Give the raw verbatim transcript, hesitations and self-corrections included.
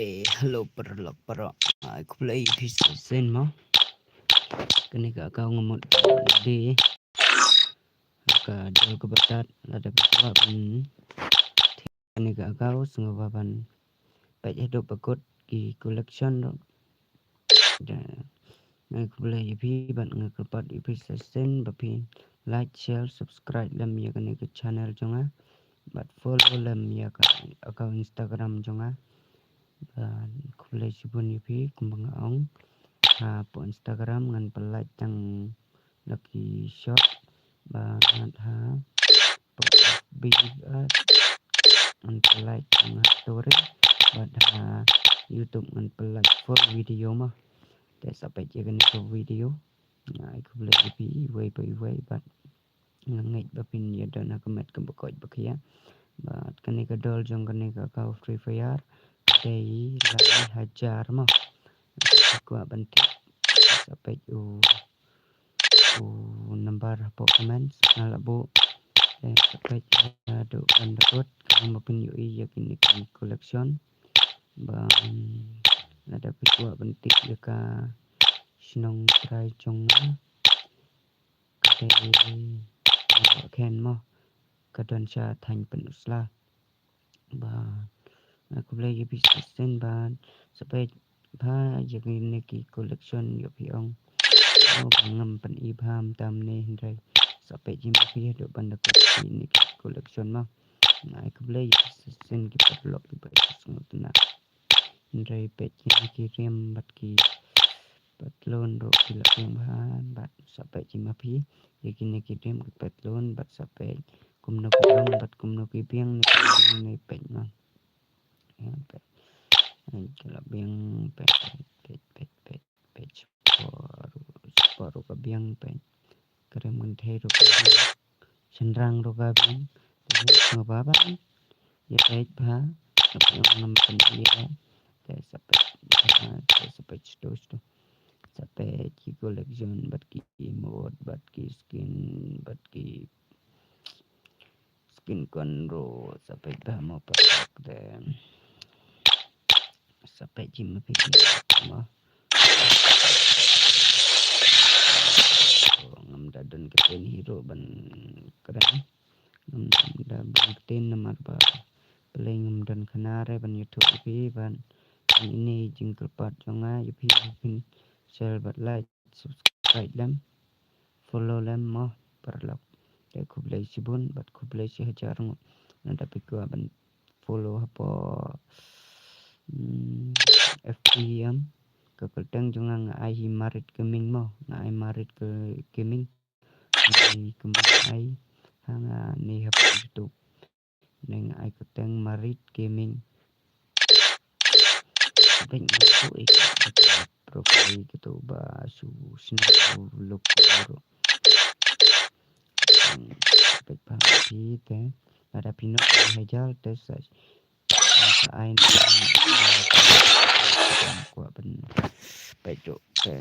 Eh, hello paralok paralok. Ai khublei ïa phi sa shisien mo. Kane ka account nga mut de ka dol ka batat lada phi kwah ban kane ka account sngewbha ban peit haduh ba kut ki collection ruh. Da, ai khublei ïa phi bad nga kyrpad ïa phi sa shisien ba phi like, share, subscribe lem ïa kane ka channel jong nga bad follow lem ïa ka account Instagram jong nga. Bad khublei shibun ïa phi, kumba nga ong, hapoh Instagram ngan pynlait tang la ki short bad hapoh F B, ah, ngan pynlait tang ha story bad ha YouTube ngan pynlait full video mo. Te sa peit ïa kane ka video. Ai khublei ïa phi iwei pa iwei bad nga ngeit ba phin ïa don ha ka met kaba koit ba khia. Bad kane ka dol jong kane ka account Free Fire ka dei lai hajar mo. Lada phi kwah ban tip sa peit u, u number hapoh comments nga la buh. Te sa peit haduh ban da kut khnang ba phin ïohi ïa kine ki collection. Bad lada phi kwah ban tip ïa ka shnong trai jong nga ka dei Mawkhen mo, ka don sha thaiñ Pynursla. Bad ai khublei ïa phi sa shisien bad sa peit bha ïa kine ki collection ïoh phi ong. Ïoh ba ngam pyni bha mynta mynne hynrei sa peit jingmut phi haduh ban da kut kine ki collection mo. Ai khublei ïa phi sa shisien ki paralok kiba ïa sngewtynnat. Hynrei peit kine ki rim bad ki patlun ruh ki la biang bha bad sa peit jingmut phi ïa kine ki rim ki patlun bad sa peit kumno ki long bad kumno ki biang ne ki biang ne peit mo. Ïa peit. Ai ki la biang peit peit peit peit peit. Por por ruh ka biang peit. Ka rim kynthei ruh ka biang. Shynrang ruh ka biang. Te sngewbha ban ïa peit bha. Ka biang ngam pynïa. Te sa peit bha, te sa peit sdang sdang. Sa peit ki collection bad ki emote bad ki skin bad ki skin conro sa peit bha mo paralok te. Sa peit jingmut phi mo. Ngam da don ktien hi ruh ban kren. Ngam da bun ktien namar ba balei ngam don khana re ban ïathuh ïa phi bad ine i jingkyrpad jong nga ïa phi ba phin share bad like, subscribe lem, follow lem mo paralok. Te khublei shibun bad khublei shihajar ngut lada phi kwah ban follow hapoh, mm, F B em. Ka kyrteng jong nga nga ai hi Marit Gaming mo, nga ai Marit Gaming. Nga ai kumba nga ai ha nga ne hapoh YouTube. Ne nga ai kyrteng Marit Gaming. Bad nga tu i ka profile kito ba shu sngewthuh lok ruh. Bad ba phi te lada phi noh hajar te sa sa ai na kwah ban peit ruh te.